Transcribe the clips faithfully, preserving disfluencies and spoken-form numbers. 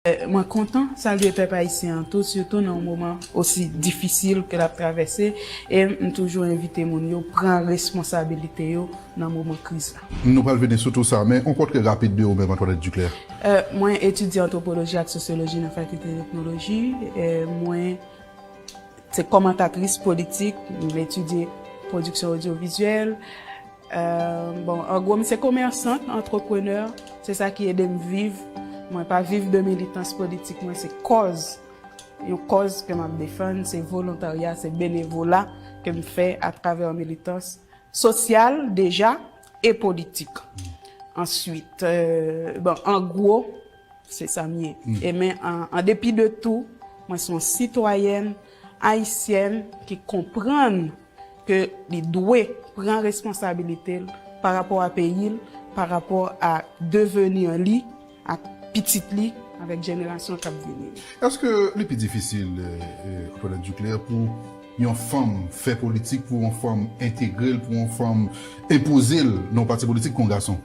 Mwen kontan salye pèp ayisyen an tou, sitou nan yon moman osi difisil ke l ap travèse, e m toujou envite moun yo pran responsabilite yo nan moman kriz la. Nou pral vini sou tou sa, men yon pòtrè rapid de ou menm, Antoinette Duclair. Mwen etidye antwopoloji ak sosyoloji nan fakilte etnoloji. Mwen se kòmantatris politik, m etidye pwodiksyon odyovizyèl. Bon, an gwo, m se komèsant, antreprenè, se sa ki ede m viv. Mwen pa viv de militans politik, mwen se kòz. Yon kòz ke m ap defann, se volontarya, se benevola ke m fè atravè militans sosyal deja e politik. Answit, bon, an gwo, se sa m ye. E men, an, an depi de tou, mwen se yon sitwayèn ayisyèn ki konprann ke li dwe pran responsabilite l pa rapò a peyi l, pa rapò a devenir li ak pitit li, avèk jenerasyon k ap vini. Èske li pi difisil, Antoinette Duclair, pou yon fanm fè politik, pou yon fanm entegre l, pou yon fanm enpoze l nan yon pati politik ke yon gason?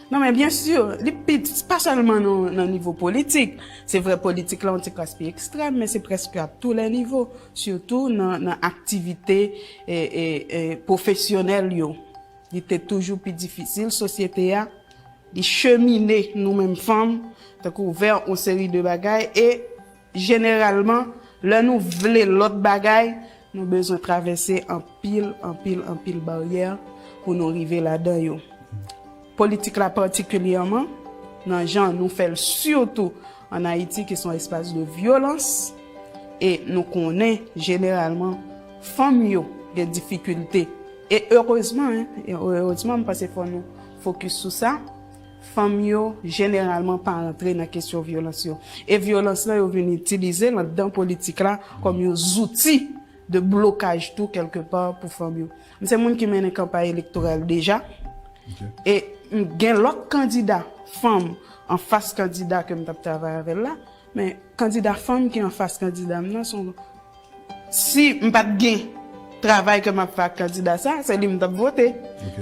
Non, men byen si, li pi, pa sèlman nan, nan nivo politik. Se vre, politik la yon ti kras pi ekstrèm, men se prèske a tou lè nivo, sitou nan, nan aktivite e, e, e, pwofesyonèl yo. Li te toujou pi difisil, sosyete a, li chemine nou menm fanm, tankou vè yon seri de bagay, e jeneralman, lè nou vle lòt bagay, nou bezwen travèse anpil, anpil, anpil baryè pou nou rive ladan yo. Politik la patikilyèman, nan jan nou fè l sitou ann Ayiti, ki se yon espas de vyolans, e nou konnen jeneralman fanm yo gen difikilte. E erezman, en, e erezman, m panse fò nou fokis sou sa, fanm yo jeneralman pa rantre nan kesyon vyolans yo. E vyolans lan, yo vin itilize l anndan politik la kòm yon zouti de blokaj tou, kèlkepa, pou fanm yo. M se moun ki mennen kanpay elektoral deja. E m gen lòt kandida fanm anfas kandida ke m t ap travay avè l la. Men kandida fanm ki anfas kandida m nan, se yon, si m pa t gen travay ke m ap fè ak kandida sa, se li m t ap vote.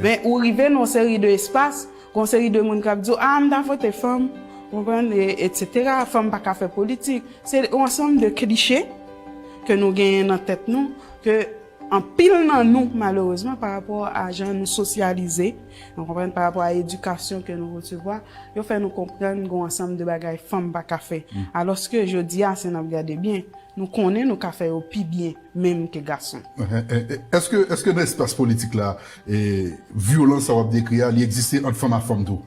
Men ou rive nan yon seri de espas, gen yon seri de moun k ap di w, "A, m ta vote fanm," ou konprann, e, etsetera, fanm pa ka fè politik. Se yon ansanm de kliche ke nou genyen nan tèt nou, ke anpil nan nou, malerezman, pa rapò a jan nou sosyalize, nou konprann, pa rapò a edikasyon ke nou resevwa, yo fè nou konprann gen yon ansanm de bagay fanm pa ka fè. Alòske jodi a, si n ap gade byen, nou konnen nou ka fè yo pi byen menm ke gason. Èske, èske nan espas politik la, e, vyolans sa w ap dekri a, li egziste ant fanm ak fanm tou?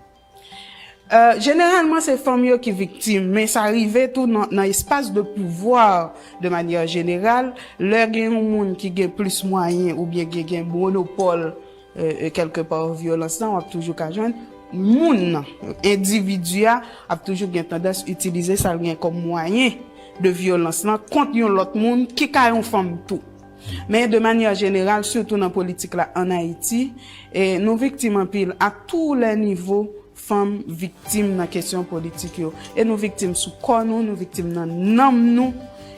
Jeneralman, se fanm yo ki viktim, men sa rive tou nan, nan espas de pouvwa, de manyè jeneral, lè gen yon moun ki gen plis mwayen oubyen gen, gen monopòl, e, e, kèlkepa, vyolans lan, w ap toujou ka jwenn moun nan, endividi a, ap toujou gen tandans itilize sa l gen kòm mwayen de vyolans lan kont yon lòt moun ki ka yon fanm tou. Men de manyè jeneral, sitou nan politik la ann Ayiti, e, nou viktim anpil a tou lè nivo, fanm viktim nan kesyon politik yo. E nou viktim sou kò nou, nou viktim nan nanm nou.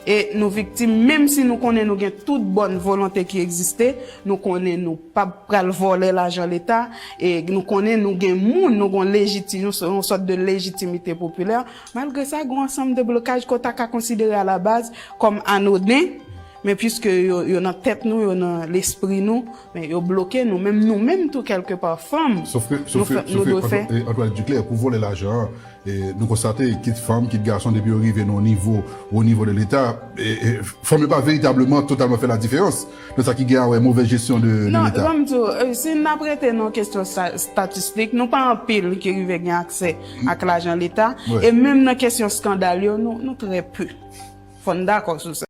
E nou viktim, menm si nou konnen nou gen tout bòn volonte ki egziste, nou konnen nou p ap pral vòlè lajan Leta, e nou konnen nou gen moun, nou gen yon lejiti-, yon sò-, yon sòt de lejitimite popilè. Malgre sa, gen yon ansanm de blokaj ke w ta ka konsidere alabaz kòm anoden, men piske yo, yo nan tèt nou, yo nan lespri nou, men yo bloke nou, menm nou menm tou, kèlkepa, fanm, nou fè, nou dwe fè. Antoinette Duclair, pou vòlè lajan an, e, nou konstate, kit fanm, kit gason, depi yo rive nan yon nivo, o nivo de Leta, e, e, fanm yo pa veritableman totalman fè ladiferans nan sa ki gen a wè move jesyon de, de Leta. Non, ban m di w, e, si n ap rete nan kesyon sta-, estatistik, nou pa anpil ki rive gen aksè ak lajan Leta, e menm nan kesyon eskandal yo, nou, nou trè pe. Fò n dakò sou sa.